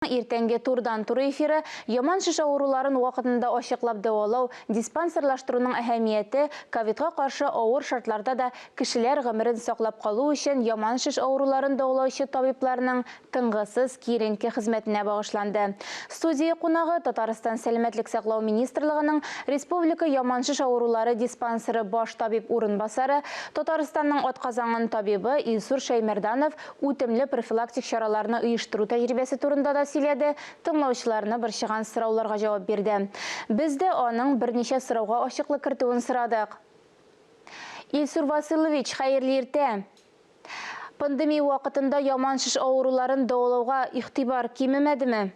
Иртәнге турыдан-туры эфиры яман шеш авыруларын вакытында ачыклап дәвалау, диспансерлаштыруның әһәмияте, ковидка каршы авыр шартларда да кешеләр гомерен саклап калу өчен яман шеш авыруларын дәвалаучы табибларның тынгысыз, киеренке хезмәтенә багышланды. Студия кунагы, Татарстан Сәламәтлек саклау министрлыгының Республика яман шеш авырулары диспансеры баш табиб урынбасары, Татарстанның атказанган табибы Илсур Шәймәрданов Үтемле профилактик чараларны оештыру тәҗрибәсе турында да сөйләде, тыңлаучыларны борчыган сорауларга җавап бирде. Без дә аның берничә сорауга ачыклык кертүен сорадык. Илсур Василович, хәерле иртә! Пандемия вакытында яман шеш авыруларын дәвалауга игътибар кимемәдеме?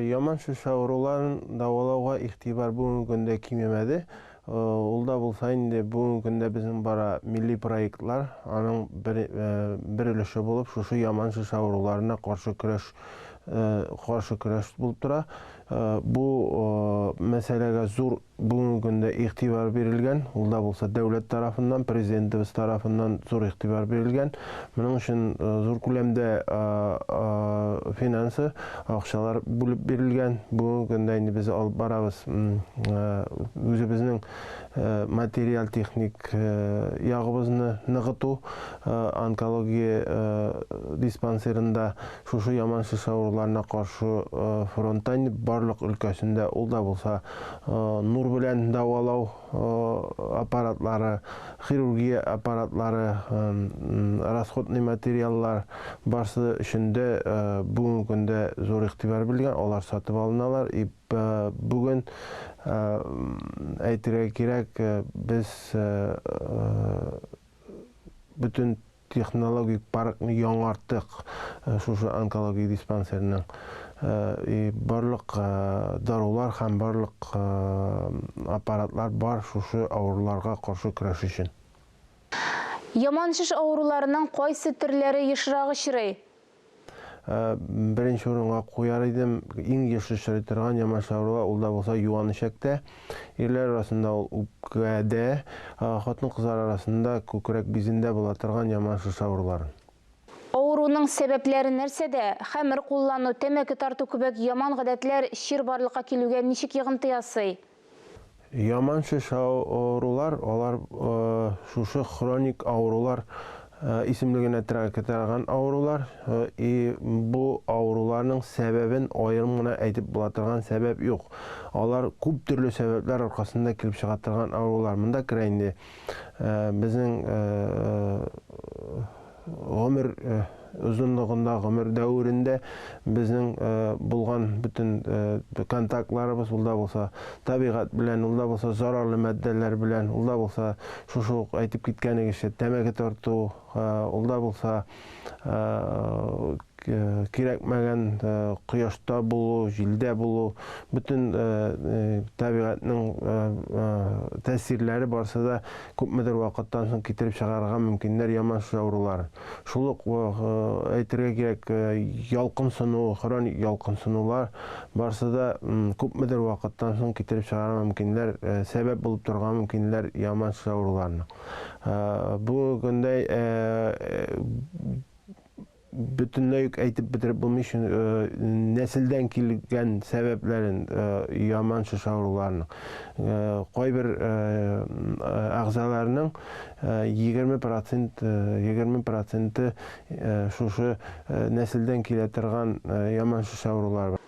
Яман шеш авыруларын дәвалауга игътибар бүгенге көндә кимемәде. Ул да булса инде бүгенге көндә безнең бара милли проектлар, аның бер, бер өлеше булып шушы яман шеш авыруларына каршы көрәш каршы көрәш булып тора. Бу мәсьәләгә зур Бүгенге көндә игътибар бирелгән, ул да булса дәүләт тарафыннан, Президентыбыз тарафыннан зур игътибар бирелгән. Моның өчен зур күләмдә финансы, акчалар бүлеп бирелгән. Бүгенге көндә инде без алып барабыз үзебезнең материаль-техник ягыбызны ныгыту, онкология диспансерында шушы яман шеш авыруларына каршы фронтта инде барлык өлкәсендә, ул да булса нур белән дәвалау аппаратлары, хирургия аппаратлары, расходный материаллар барсы өчен дә бүгенге көндә зур игътибар бирелгән, алар сатып алыналар. И бүген әйтергә кирәк, без бөтен Технологик паркны яңарттык, шушы онкологик диспансерның. И барлык дарулар һәм барлык аппаратлар бар шушы авыруларга каршы көрәш өчен. Яман шеш авыруларының кайсы төрләре ешрак очрый? Беренче урынга куяр идем, иң еш очрый торган яман авырулар, ул да булса юан эчәктә. Ирләр арасында ул үпкәдә, хатын-кызлар арасында күкрәк бизендә була торган яман шеш авырулары. Авыруның сәбәпләре нәрсәдә? Хәмер куллану, тәмәке тарту кебек яман гадәтләр чир барлыкка килүгә ничек йогынты ясый? Яман шеш авырулар, алар шушы хроник авырулар исемлегенә кертелгән авырулар. И бу авыруларның сәбәбен аерым гына әйтеп була торган сәбәп юк. Алар күп төрле сәбәпләр аркасында килеп чыга торган авырулар. Монда керә инде безнең гомер озынлыгында, гомер дәверендә безнең булган бөтен контактларыбыз, ул да булса табигать белән, ул да булса зарарлы матдәләр белән, ул да булса шушы ук әйтеп киткәнегезчә тәмәке тарту, ул да булса кирәкмәгән кояшта булу, җилдә булу, бөтен табигатьнең тәэсирләре барсы да күпмедер вакыттан соң китереп чыгарырга мөмкиннәр яман шеш авыруларын. Шул ук әйтергә кирәк, ялкынсыну, хроник ялкынсынулар барсы да күпмедер вакыттан соң китереп чыгарырга мөмкиннәр, сәбәп булып торырга мөмкиннәр яман шеш авыруларының. Бүгенге көндә бөтенләй үк әйтеп бетереп булмый, чөнки нәселдән килгән сәбәпләрен яман шеш авыруларының кайбер әгъзаларының 20 процент 20 проценты шушы нәселдән килә торган яман шеш авырулары.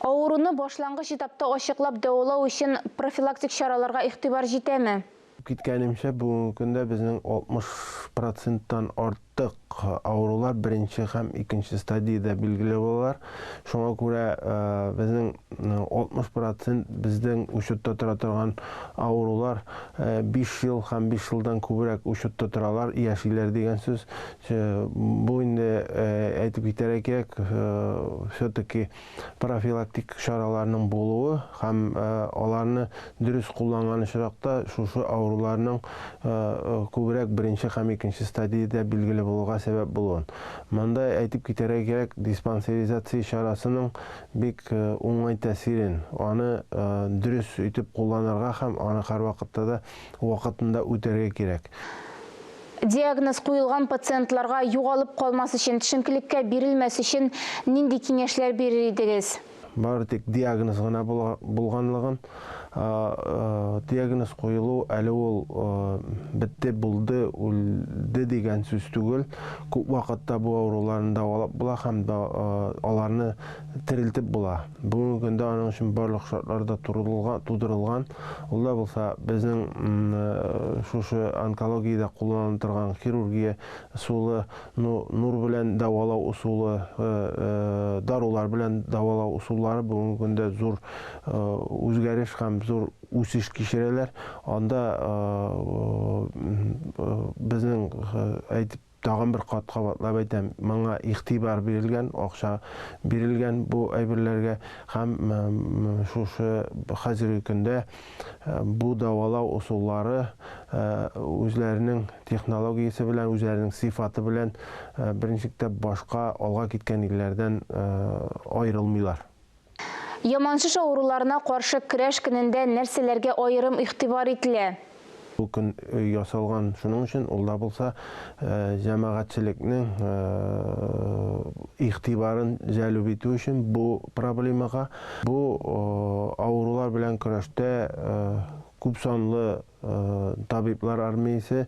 Авыруны башлангыч этапта ачыклап дәвалау өчен профилактик чараларга игътибар җитәме? Киткәнемчә, бүгенге көндә безнең 60 проценттан артык авырулар беренче һәм икенче стадиядә билгеле булалар. Шуңа күрә безнең 60 процент безнең учетта тора торган авырулар 5 ел һәм 5 елдан күбрәк учетта торалар, яшиләр дигән сүз. Бу инде әйтеп китәргә кирәк, все-таки профилактик чараларның булуы һәм аларны дөрес кулланган очракта шушы авыруларның күбрәк беренче һәм икенче стадиядә билгеле булуга сәбәп булуын. Монда әйтеп китәргә кирәк, диспансеризация чарасының бик уңай тәэсирен, аны дөрес итеп кулланырга һәм аны һәрвакытта да вакытында үтәргә кирәк. Диагноз куелган пациентларга югалып калмас өчен, төшенкелеккә бирелмәс өчен нинди киңәшләр бирер идегез? Бары тик диагноз гына булганлыгын, диагноз куелу әле ул бетте, булды, үлде дигән сүз түгел. Күп вакытта бу авыруларны дәвалап була һәм аларны терелтеп була. Бүгенге көндә аның өчен барлык шартлар да тудырылган. Ул да булса, безнең шушы онкологиядә кулланыла торган хирургия ысулы, нур белән дәвалау ысулы, дарулар белән дәвалау ысуллары бүгенге көндә зур үзгәреш һәм зур үсеш кичерәләр. Анда безнең әйтеп Тагын бер кат кабатлап әйтәм, моңа игътибар бирелгән, акча бирелгән бу әйберләргә һәм шушы хәзерге көндә бу дәвалау ысуллары үзләренең технологиясе белән, үзләренең сыйфаты белән берничек тә башка алга киткән илләрдән аерылмыйлар. Яман шеш авыруларына каршы көрәш көнендә нәрсәләргә аерым игътибар ителә? Бу көн ясалган шуның өчен, ул да булса җәмәгатьчелекнең игътибарын җәлеп итү өчен бу проблемага. Бу авырулар белән көрәштә күпсанлы Табиблар армиясе,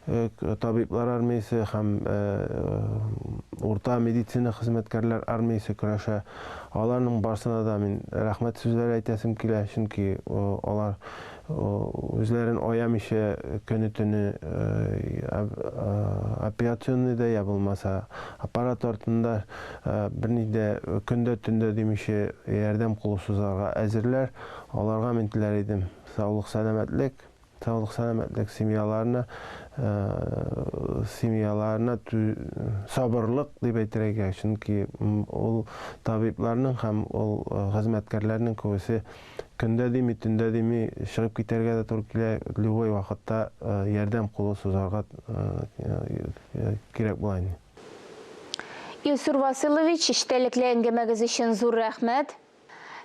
табиблар армиясе һәм урта медицина хезмәткәрләр армиясе көрәшә. Аларның барсына да мин рәхмәт сүзләре әйтәсем килә, чөнки алар үзләрен аямыйча көне-төне операционныйда я булмаса аппарат артында берни дә көндә төндә димичә ярдәм кулы сузарга әзерләр. Аларга мин теләр идем Саулык, сәламәтлек, саулык, сәламәтлек, семьяларына, семьяларына сабырлык дип әйтергә кирәк, чөнки ул табибларның һәм ул хезмәткәрләрнең күбесе көндә дими, төндә дими чыгып китәргә дә туры килә, любой вакытта ярдәм кулы сузарга кирәк була инде. Илсур Василович, эчтәлекле әңгәмәгез өчен зур рәхмәт.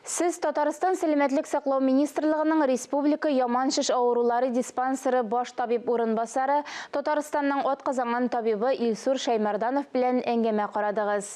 Сез Татарстан Сәламәтлек саклау министрлыгының Республика яман шеш авырулары диспансеры баш табиб урынбасары, Татарстанның атказанган табибы Илсур Шәймәрданов белән әңгәмә карадыгыз.